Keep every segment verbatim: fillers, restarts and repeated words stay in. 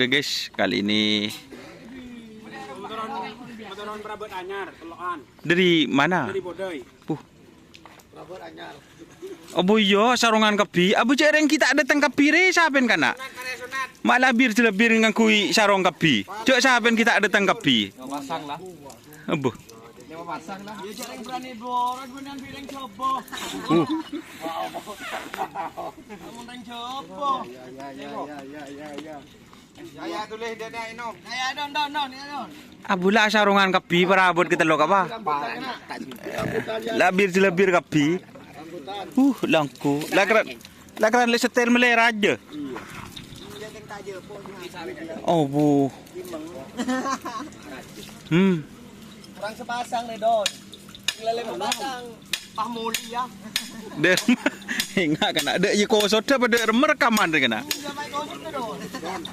Oke, guys, kali ini Motoran, motoran perabot anyar, telokan. Dari mana? Dari Bodai. Puh. Apa iyâ sarongan kabbhi? Apa jhâ' rèng ghi' ta' dâteng kabbhi rè, sapen kana'? Ma' labir-jhelabir ngangghuy sarong kabbhi. Jhâ' sapen ghi' ta' dâteng kabbhi. Pasang lah. Abbhu. Pasang lah. Ya, jhâ' rèng berani boros, benan bileng coba. Uh. Ngomong rèng coba. Ya, ya, tulis dia, dia, ino. Ya, ya, don, don, don, ya, don. Abbhu la sarongan kabbhi, parabot katello' apa? Labir-jhelabir kabbhi. Uh, langko. La kèra, la kèra lè setel mele raja. Oh, bu. Hmm. Kurang sepasang nih, Don. Tinggal lima pasang. Pas muli, ya. Dâ', enggak kèna. Dâ' iyâ kosot apa dâ' remma rekaman rè kèna? Enggak, Pak, kosot tuh, Don.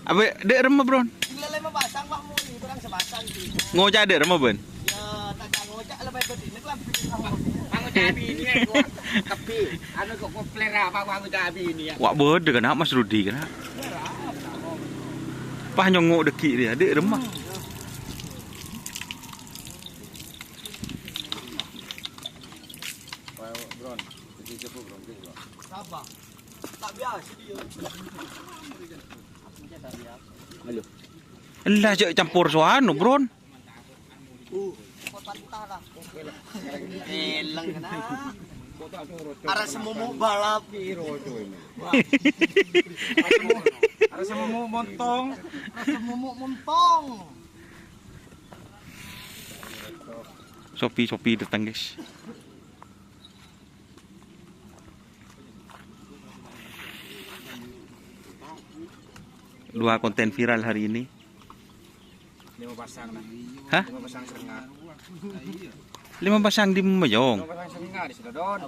Apa dâ' remma, Bron? Tinggal lima pasang, Pak, muli. Kurang sepasang, sih. Ngoca' dâ' remma, bân? Ya, tak ngoca' lebih gede. Ini kan bikin ngoca' bini, ya, gua. Tapi, anu, kok, kok pelera apa, gua ngoca' bini, ya. Wa' bâdâ kèna, Mas Rudi kèna. Pas nyongngo' dâggi' rèya, dâ' remma. Ella, jhâ' campor sowan, Bron. Eleng kèna. Arè sè momok balap. Arè sè momok montong. Arè sè momok montong. Sopi, Sopi dâteng, guys. Dua konten viral hari ini. Lima pasang, nah. Hah? Lima pasang sèrèngnga. Lima pasang di Meyong. Lima pasang sèrèngnga di Sidodon.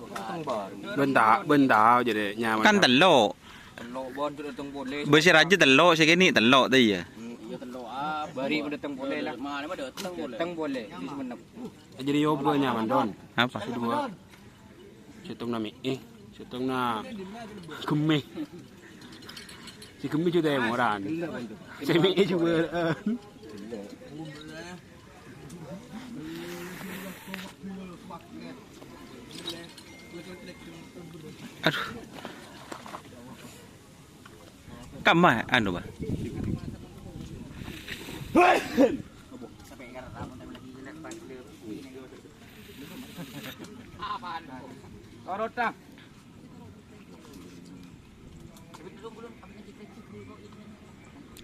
Bân ta', bân ta' jârèya nyaman. Kan tello'. Tello', Bon, terus teng polè. Bâ sè rajâ tello', sè kènè' tello', ta' iyâ? Hmm, iyâ, tello', ah. Bâri' padâ teng polè, lah. Teng polè. Di Sumenep. Jârèya obâ nyaman, Don. Apa? Dua. Sèttongnga mè', eh, sèttongnga ghemmè. Sè ghemmè jhuta èmoran. Sè mè' jhuwâlân. Adhu. Kamma, anu, Bâ.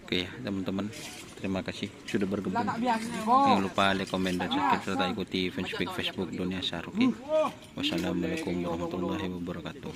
Oke ya, teman-teman. Terima kasih sudah bergabung. Jangan lupa like, komen, dan subscribe, serta ikuti fanspage Facebook Dunia Sar, oke? Wassalamualaikum warahmatullahi wabarakatuh.